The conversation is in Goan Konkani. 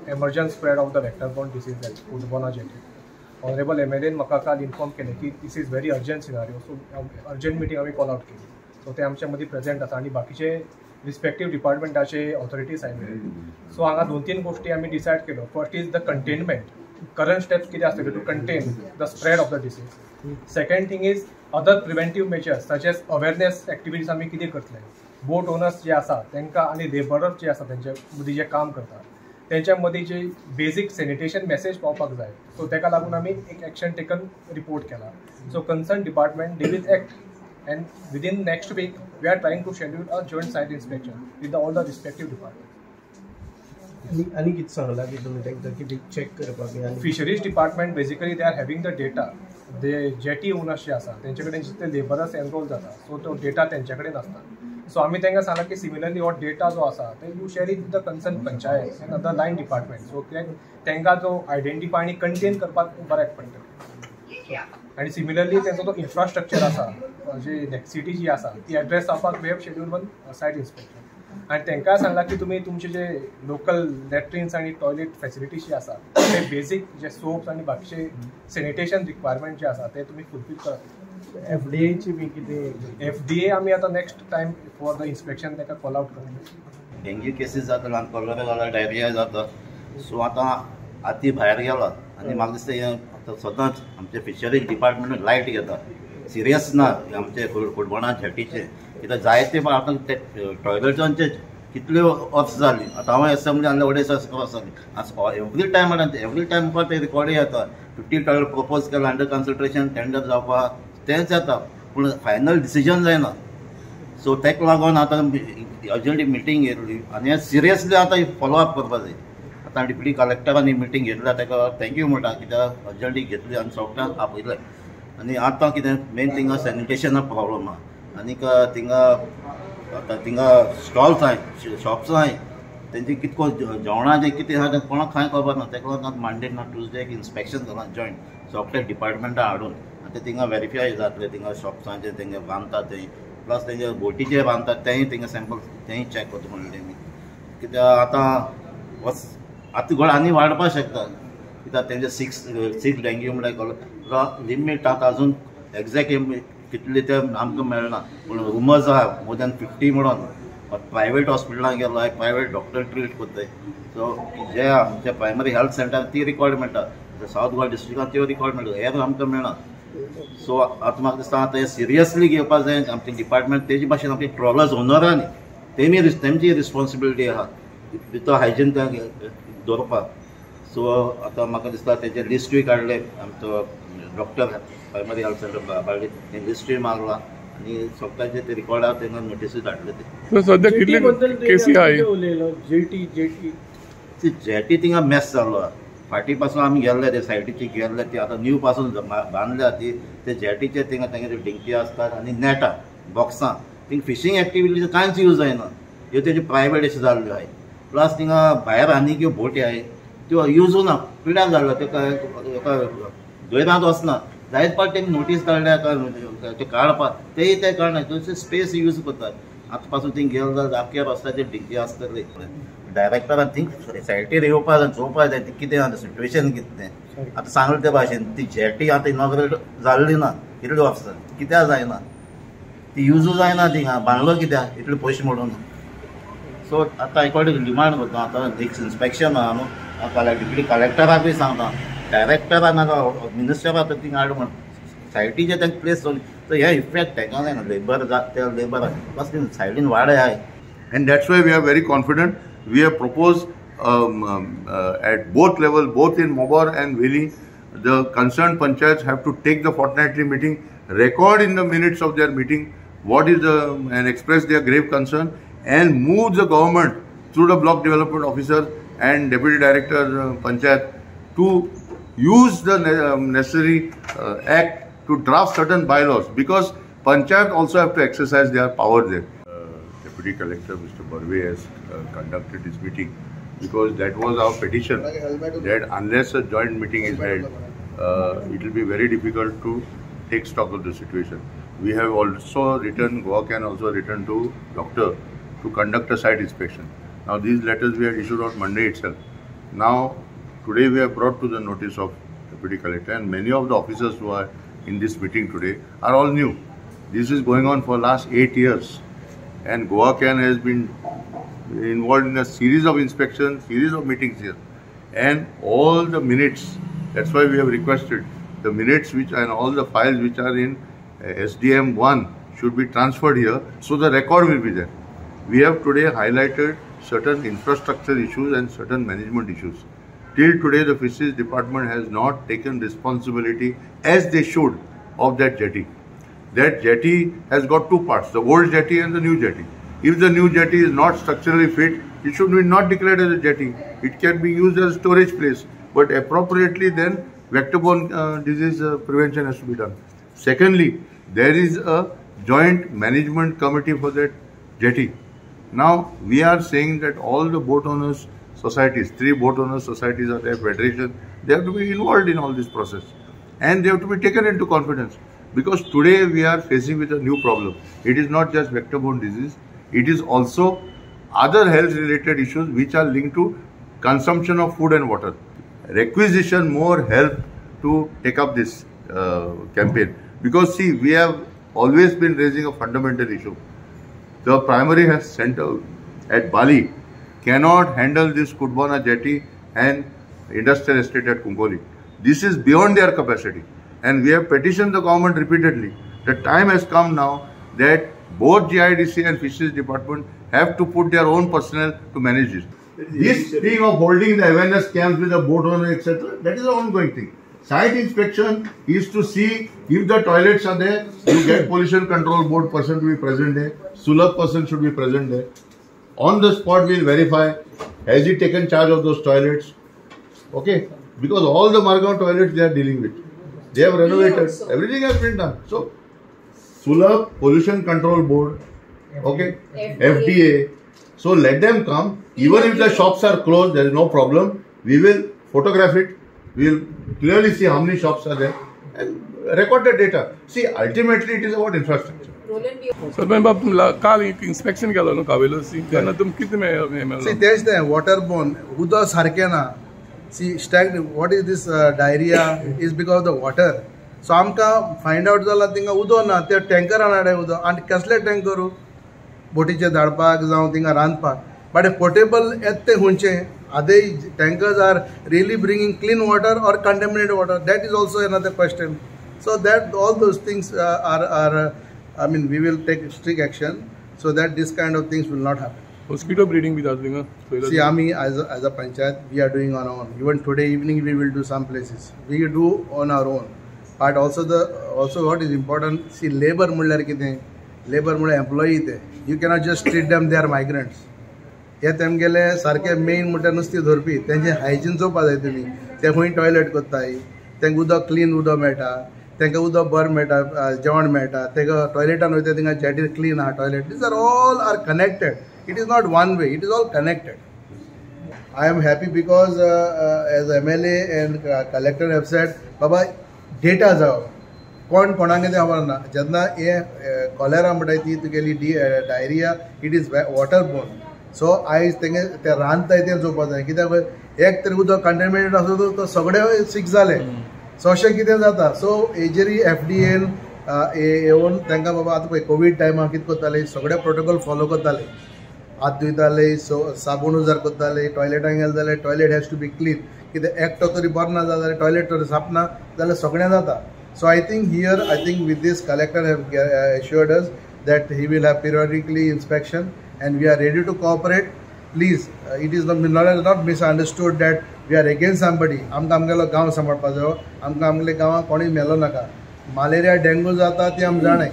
Emergent spread of the vector borne disease at Cutbona jetty. Honourable MLAन म्हाका काल इन्फॉर्म केलें की this is very urgent scenario, so urgent meeting आमी कॉल आउट केली. सो ते आमच्या मदीं प्रेझेंट आसा आनी बाकीचे रिस्पेक्टीव डिपार्टमेंटाचे ऑथॉरिटीज आयले. सो हांगा 2-3 गोश्टी आमी डिसायड केल्यो. First is the containment, current steps कितें आसतले to contain the spread of the disease. Second thing is other preventive measures such as awareness activities आमी कितें करतले. बोट ओनर्स जे आसा तांकां आनी लेबरर्स जे आसा तेंचे मदीं जे काम करता तेंच्या मदीं जे बेजीक सॅनिटेशन मॅसेज पावपाक जाय. सो ताका लागून आमी एक एक्शन टेकन रिपोर्ट केला. So concern department they will act and within next week we are trying to schedule a joint site inspection with all the respective department. आनी कितें सांगलां की तुमी तांकां कितें चॅक करपाक? Fisheries department basically they are having the data. They jetty owners जे आसा तेंचे कडेन जितले लेबरर्स एनरोल जाता सो तो डेटा तेंचे कडेन आसता. सो आमी तांकां सांगलां की सिमिलरली हो डेटा जो आसा ते you share it with the concern panchayat and other line department. So तांकां जो आयडेंटिफाय आनी कंटेन करपाक बऱ्याक पडटलें. आनी सिमिलरली तेंचो जो इन्फ्रास्ट्रक्चर आसा जी नेक्सिटी जी आसा ती एड्रेस जावपाक we have schedule one site inspection. आनी तांकांय सांगलां की तुमी तुमचे जे लोकल लॅट्रिन्स आनी टॉयलेट फॅसिलिटीज जे आसा ते बेजीक जे सोप्स आनी बाकीचे सॅनिटेशन रिक्वायरमेंट जे आसा ते तुमी फुलफील करात. एफडीएची बी कितें? एफडीए आमी आतां next time for the inspection ताका कॉल आउट करतले. डेंग्यू केसीस जाता, कॉलरा जाला, डायरिया जाता. सो आतां आती भायर गेला आनी म्हाका दिसता हें आतां सदांच आमचे फिशरीज डिपार्टमेंट लायट घेता, सिरियस ना आमचे कुडबणा झेटीचे. कित्याक जायते आतां ते टॉयलेटांचे कितल्यो वर्स जाली आतां हांव एसेंब्ली आनी अडेज वर्सां जाली. एवरी टायम एवरी टायम ते रिकॉर्डूय येता. 50 टॉयलेट प्रपोज केला अंडर कन्सिडरेशन टेंडर जावपाक तेंच येता, पूण फायनल डिसिजन जायना. सो ताका लागून आतां अर्जंट मिटींग घेतली आनी सिरियसली आतां फॉलोअप करपाक जाय. आतां डिप्युटी कलेक्टरान मिटींग घेतल्या ताका thank you म्हणटा, कित्याक अर्जंटली घेतली आनी सगळ्यांक आपयलें. आनी आतां कितें मेन थिंगा सॅनिटेशना प्रॉब्लम आहा. आनीक थिंगा आतां थिंगा स्टॉल्स आहाय, शॉप्स आहाय, तेंचे कितको जेवणाचें कितें आहा तें कोणाक कांय खबर ना. ताका लागून मंडे ना ट्युजडे एक इन्स्पेक्शन जालां जॉयंट सगळे डिपार्टमेंटां हाडून आनी ते थिंगा वेरीफाय जातले. थिंगा शॉप्सांचे तेंगे बांदता तें, प्लस तेंचे बोटीचे बांदतात तेंय थिंगा सॅम्पल तेंय चॅक करता म्हणलें तेमी. कित्याक आतां वच आतां गोड आनी वाडपाक शकता. कित्याक तेंचे सिक्स डेंग्यू म्हणल्यार लिमीट आतां अजून एग्जॅक्ट कितले ते आमकां मेळना, पूण रुमर्स आहा मोर दॅन 50 म्हणून. प्रायवेट हॉस्पिटलान गेलो हांवें, प्रायवेट डॉक्टर ट्रीट करताय. सो जे आमचे प्रायमरी हेल्थ सेंटर ती रिकॉर्ड मेळटा, सावथ गोवा डिस्ट्रिक्टान त्यो रिकॉर्ड मेळटा, हेर आमकां मेळना. सो आतां म्हाका दिसता आतां हें सिरियसली घेवपाक जाय आमचे डिपार्टमेंट. तेजे भाशेन आमचे ट्रॉलर्स ओनरांनी तेमी तेमची रिस्पॉन्सिबिलिटी आहा भितर हायजीन दवरपाक. सो आतां म्हाका दिसता तेजे लिस्टूय काडले आमचो डॉक्टर प्रायमरी हेल्थ सेंटर बाबार्डी तें लिस्टूय मारला आनी सगळ्यांचे ते रिकॉर्ड आहा तेंका नोटिसूय धाडले ते. सद्या कितले केसी आहा? जेटी जेटी ती जेटी थिंगा मॅस जाल्लो आहा. फाटीं पासून आमी गेल्ले ते सायडीची गेल्ले ती आतां न्यू पासून बांदल्या ती ते जेटीचे थिंगा तेंगे डिंकी आसतात आनी नेटां बॉक्सां थिंग फिशींग एक्टिविटीज कांयच यूज जायना. ह्यो तेजे प्रायवेट अशें जाल्ल्यो आहाय. प्लस थिंगा भायर आनी त्यो बोटी आहाय त्यो यूज ना, पिड्यार जाल्लो तेका दर्यांत वचना. जायत पाट तेणी नोटीस काडल्या ते काडपाक तेय ते काडना, थंयसर स्पेस यूज करतात. आतां पासून थिंग गेले जाल्यार आख्या रस्त्याचेर डिंकी आसतली. डायरेक्टरान थिंग सायटीर येवपाक जाय, चोवपाक जाय कितें आतां सिट्युएशन कितें तें. आतां सांगलें ते भाशेन ती जेटी आतां इनॉग्रेट जाल्ली ना कितले वर्सां कित्याक जायना ती युजूय जायना थिंगा बांदलो कित्याक इतले पयशे म्हणून. सो आतां एकवटे डिमांड करता आतां नेक्स्ट इन्स्पेक्शन आहा न्हू, डिप्युटी कलेक्टराकूय सांगता, डायरेक्टराक नाका मिनिस्टराक थिंगा हाड म्हण सायटीचे तांकां प्लेस सो हे इफेक्ट तांकां जायना. लेबर जाता ते लेबर प्लस सायडीन वाडे आहाय. And that's why we are very confident. We have proposed at both levels, both in Mobor and Veli, the concerned panchayats have to take the fortnightly meeting, record in the minutes of their meeting what is the and express their grave concern, and move the government through the block development officer and deputy director panchayat to use the necessary act to draft certain bylaws, because panchayat also have to exercise their power there. Deputy Collector Mr. Barve has conducted this meeting because that was our petition, that unless a joint meeting is held, it will be very difficult to take stock of the situation. We have also written, GoaCan also written to doctor to conduct a site inspection. Now these letters we had issued on Monday itself. Now, today we have brought to the notice of Deputy Collector, and many of the officers who are in this meeting today are all new. This is going on for last 8 years, and GoaCan has been involved in a series of inspections, series of meetings here, and all the minutes. That's why we have requested the minutes which and all the files which are in SDM 1 should be transferred here, so the record will be there. We have today highlighted certain infrastructure issues and certain management issues. Till today, the Fisheries Department has not taken responsibility as they should of that jetty. That jetty has got two parts, the old jetty and the new jetty. If the new jetty is not structurally fit, it should be not declared as a jetty. It can be used as a storage place, but appropriately then vector-borne disease prevention has to be done. Secondly, there is a joint management committee for that jetty. Now, we are saying that all the boat owners societies, 3 boat owners societies are their federation, they have to be involved in all this process and they have to be taken into confidence, because today we are facing with a new problem. It is not just vector-borne disease, it is also other health related issues which are linked to consumption of food and water. Requisition more help to take up this campaign, because see, we have always been raising a fundamental issue. The primary health center at Bali cannot handle this Cutbona jetty and industrial estate at Cuncolim. This is beyond their capacity, and we have petitioned the government repeatedly. The time has come now that both GIDC and Fisheries Department have to put their own personnel to manage this. This thing of holding the awareness camps with the boat owner, etc., that is an ongoing thing. Site inspection is to see if the toilets are there. You get pollution control board person to be present there. Sulabh person should be present there. On the spot, we will verify, has he taken charge of those toilets? Okay, because all the Margao toilets they are dealing with. They have renovated, everything has been done. So, Sulabh, Pollution Control Board, okay, FDA. So let them come. Even if the shops are closed, there is no problem. We will photograph it. We will clearly see how many shops are there and record the data. See, ultimately it is about infrastructure. Sir, काल इन्स्पेक्शन केलो न्हू कावेलोसी तेन्ना तुमकां कितें मेळ्ळें? सी, तेच तें वॉटर बोर्न उदक सारकें ना. See, stag what is this diarrhoea is because of the water. So आमकां फायंड आवट जाला थिंगा उदक ना, ते टँकरान हाडे उदक. आनी कसले टँकर बोटीचे धाडपाक जावं थिंगा रांदपाक, बट पोर्टेबल येता तें खंयचें? Are they tankers are really bringing clean water or contaminated water? That is also another question. So that all those things are I mean, we will take strict action so that this kind of things will not happen. Mosquito breeding be जातली. See, आमी as a panchayat, we are doing on our own. Even today evening we will do some places. We do on our own. But also also what is important, see, labor म्हणल्यार कितें? Labor म्हणल्यार employee ते. You cannot just treat them, they are migrants. हे तेमगेले सारके मेन म्हणल्यार नुस्तें धरपी, तेंचे हायजीन चोवपा जाय तुमी. ते खंय टॉयलेट करताय, तांकां उदक क्लीन उदक मेळटा, तांकां उदक बरें मेळटा, जेवण मेळटा, तांकां टॉयलेटान वयता थिंगा जेटीर क्लीन आहा toilet. These are all are connected. It is not one way, it is all connected. I am happy because as MLA and collector have said, Baba data जावो, कोण कोणाक तें खबर ना. जेन्ना हे कॉलेरा म्हणटाय ती तुगेली diarrhoea, it is water borne. So आयज तेंगे ते रांदताय तें चोवपा जाय, कित्याक एक तरी उदक कंटेमिनेटेड आसता तो सगळे सीक जाले. सो अशें कितें जाता. सो हेजेरी एफडीएन येवन तांकां बाबा आतां पळय कोवीड टायमार कितें करताले, सगळे प्रोटोकॉल फॉलो करताले, हात धुयताले, साबण उजार करताले, टॉयलेटान गेले जाल्यार toilet has to be clean. कितें एकटो तरी बरो ना जाल्यार टॉयलेट तरी साफ ना जाल्यार सगळें जाता. So I think here, I think with this collector have assured us that he will have periodically inspection and we are ready to cooperate. Please, it is not misunderstood that we are against somebody. आमकां आमगेलो गांव सांबाळपा जायो, आमकां आमगेले गांवांत कोणूय मेलो नाका. मलेरिया डेंगू जाता ती आमी जाणाय.